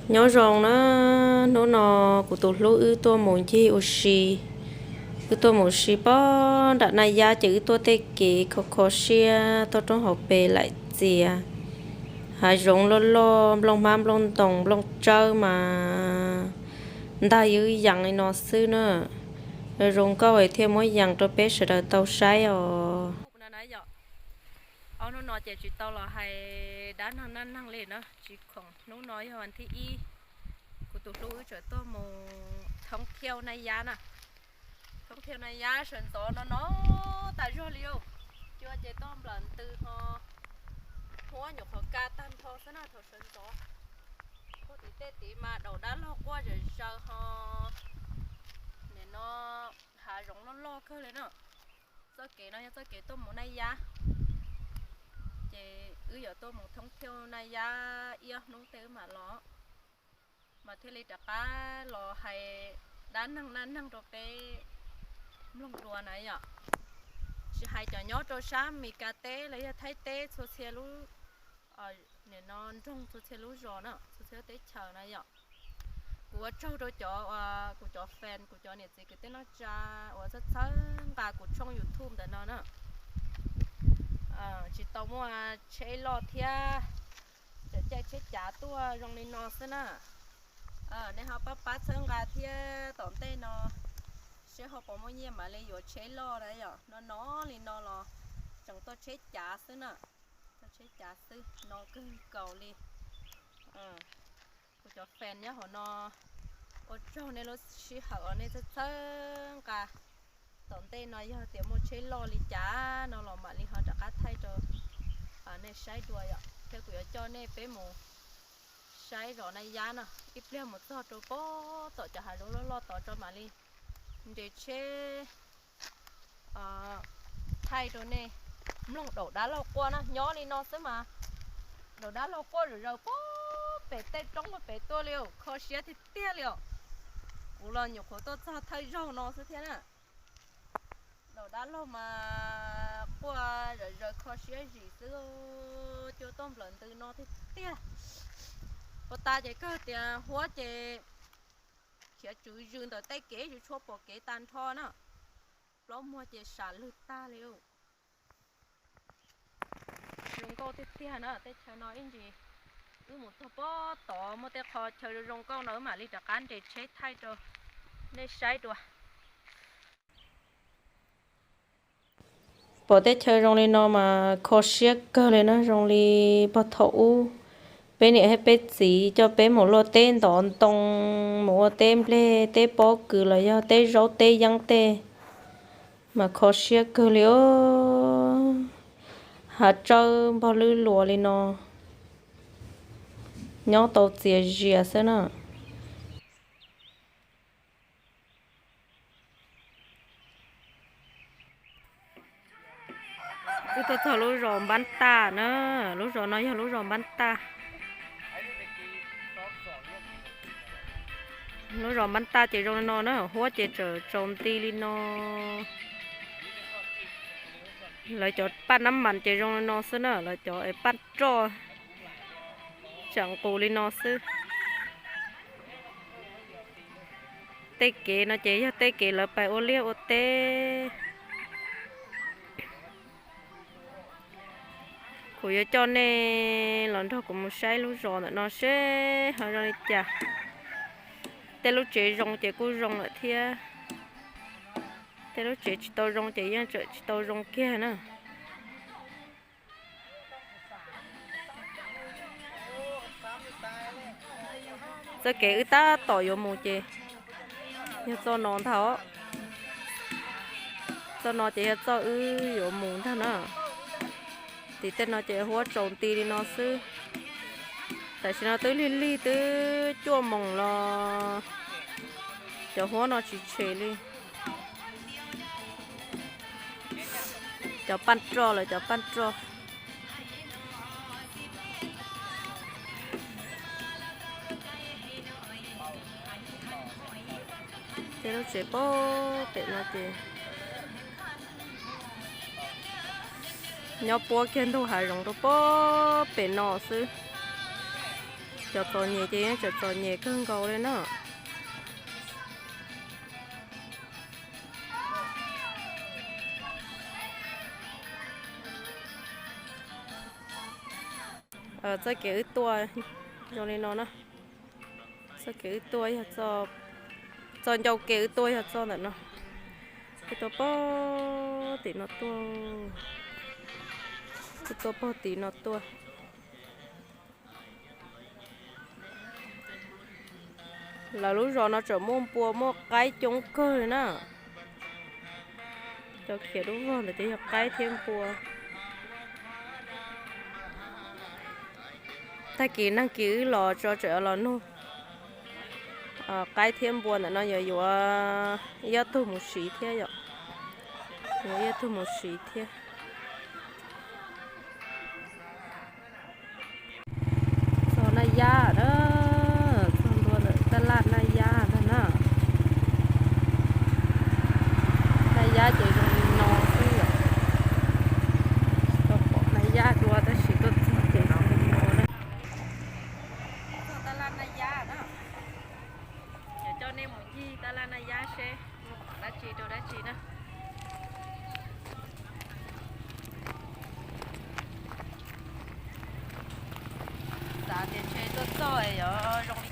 Nyob zoo na, hnub no kuv tus hlub wb tuaj mus ncig ua si, wb tuaj mus si pob nram Naj Yab ces wb tuaj tej kev kho kho siab toj roob hauv pes laim txias, hav zoov loj loj, nplooj hmab nplooj ntoos nplooj tsawb mas ntag ywb yees li no xwb na. Zoo nkauj thiaj muab yees rau peb sawv daws tau saib os. Ob hnub no ces tsis tau los hais dab neeg dab neeg li na, tsis khoom. Hnub no yog vas thib ib, kuv tus hlub wb tseem tuaj mus thoob thiauj Naj Yab na. Thoob thiauj Naj Yab sawv ntxov no no tas zog li os. Cua ces tuaj nplawm ntws ho huab nyuam qhuav ka tag nrho xwb na thaum sawv ntxov. Kuj tim tej tid mas daus dab laug quaj zom zaws ho. Nim no hav zoov loj loj kawg li na. Txoj kev no yog txoj kev tuaj mus Naj Yab, ces wb yuav tuaj mus thoob thiauj Naj Yab ib ob hnub tej wb mam los, mas thiaj li rov qab los hais dab neeg dab neeg rau peb mloog dua na yom. Tsis hais cov nyob rau sab Mes Kas teb los yog Thaib teb txhua txhia lub, nim no nroog txhua txhia lub zos na, txhua txhia lub teb chaws na yom. Kuv ua tsaug rau cov, kuv cov fan, kuv cov niam txiv kwv tij neej tsa uas txhawb txhawb nqa kuv tshooj YouTube ntawm no na. Tsis tau muaj tsheb loj thiab, tseem caij tsheb cav tuaj zoo li no xwb na. Nej ho pab pab txhawb nqa thiab, tom ntej no seb ho puas muaj nyiaj mam li yuav tsheb loj na yom. No no li no los tseem tuaj tsheb cav xwb na. Tuaj tsheb cav xwb no kawg nkaus li. Kuv cov fan nyob hauv no, ua tsaug nej lub sij hawm uas nej txhawb txhawb nqa. Tom ntej no yog tias muaj tsheb loj li cas no los mam li ho rov qab thaij rau nej saib dua yom. Thiab kuv yuav coj nej peb mus saib zos Naj Yab no, ib pliag mus txog rau pob tom cov hav zoov loj loj tod tso mam li nres tsheb thaij rau nej mloog daus dab laug quaj na. Nyob li no xwb mas daus dab laug quaj zom zaws pob pem tej roob pem tuaj li, kho siab tiag tiag li os. Kuv los nyuam qhuav tuaj txog thawj zaug no xwb thiab na. Daus dab laug mas quaj zom zaws kho siab zim xwb, cua tuaj nplawm ntws no tiag tiag. Ua tas ces kawg tias huab ces khiav tswv zws ntawm tej kev, yus tshuab pom kev tag nrho na. Plaub muag ces sam lwg tag li. Zoo nkauj tiag tiag na, teb chaws no ib ntsis wb mus txog pob tod muaj tej qho chaw zoo zoo nkauj no wb mam li rov qab nres tsheb thaij rau nej saib dua. Pom teb chaws zoo li no mas kho siab kawg li na, zoo li puag thaum ub peb niam thiab peb txiv coj peb mus luaj teb ntov ntoo, mus ua teb nplej teb pob kws los yog teb zaub teb yeeb tej, mas kho siab kawg li os. Hav tsawb npog lwb luas li no, nyob tau txias zias xwb na. Wb tuaj txog lub zos Npab Taj na, lub zos no yog lub zos Npab Taj. Lub zos Npab Taj ces zoo li no na, huab ces tseem tsaus nti li no. Lawv cov paj nab mas ces zoo li no xwb na, lawv cov paj roj tseem nqus li no xwb. Tej kev no ces yog tej kev lawv pais ua liaj ua teb. Kuv yuav coj nej los nrog kuv mus saib lub zos ntawm no seb ho zoo li cas. Tej lub tsev zoo ces kuj zoo lawm thiab, tej lub tsev tsis tau zoo ces yeej tseem tsis tau zoo kiag na. Txoj kev wb tab tom yuav mus ces yog txoj no ntag os. Txoj no ces yog txoj wb yuav mus ntag na. Tim tej no ces huab tsaus nti li no xwb. Tam sim no twb lig lig twb cuaj moos los cov huab no tsis tshem li. Cov paj roj lawv cov paj roj. Tej lub tsev pob pem no ces nyob puab kiag ntug hav zoov rau pob pem no xwb. Cov txom nyem ces yeej tseem txom nyem kawg nkaus li na. Txoj kev wb tuaj zoo li no na. Txoj kev wb tuaj yog txoj ncau kev wb tuaj yog txoj ntawm no. Wb tuaj pog tim no tuaj. Wb tuaj pog tim no tuaj. Lawv lub zos no tseem muaj npua muaj qaib coob kawg li na. Cov khiav dub vog ntawd ces yog qaib thiab npua. Tag kis nag kis wb los tso tseem los nug qaib thiab npua ntawm no yuav yuav ib ob tug mus siv thiab yom. Yuav ib ob tug mus siv thiab. Txog Naj Yab na, txog ntua ntawm tab laj Naj Yab ntag na. Naj Yab ces zoo li no xwb yom. Tsis tau pom Naj Yab dua tab sis tuaj txog ces zoo li no na. Txog tab laj Naj Yab na. Yuav coj nej mus ncig tab laj Naj Yab seb muaj dab tsi rau dab tsi na. Xav tias ntshe tuaj txog yuav zoo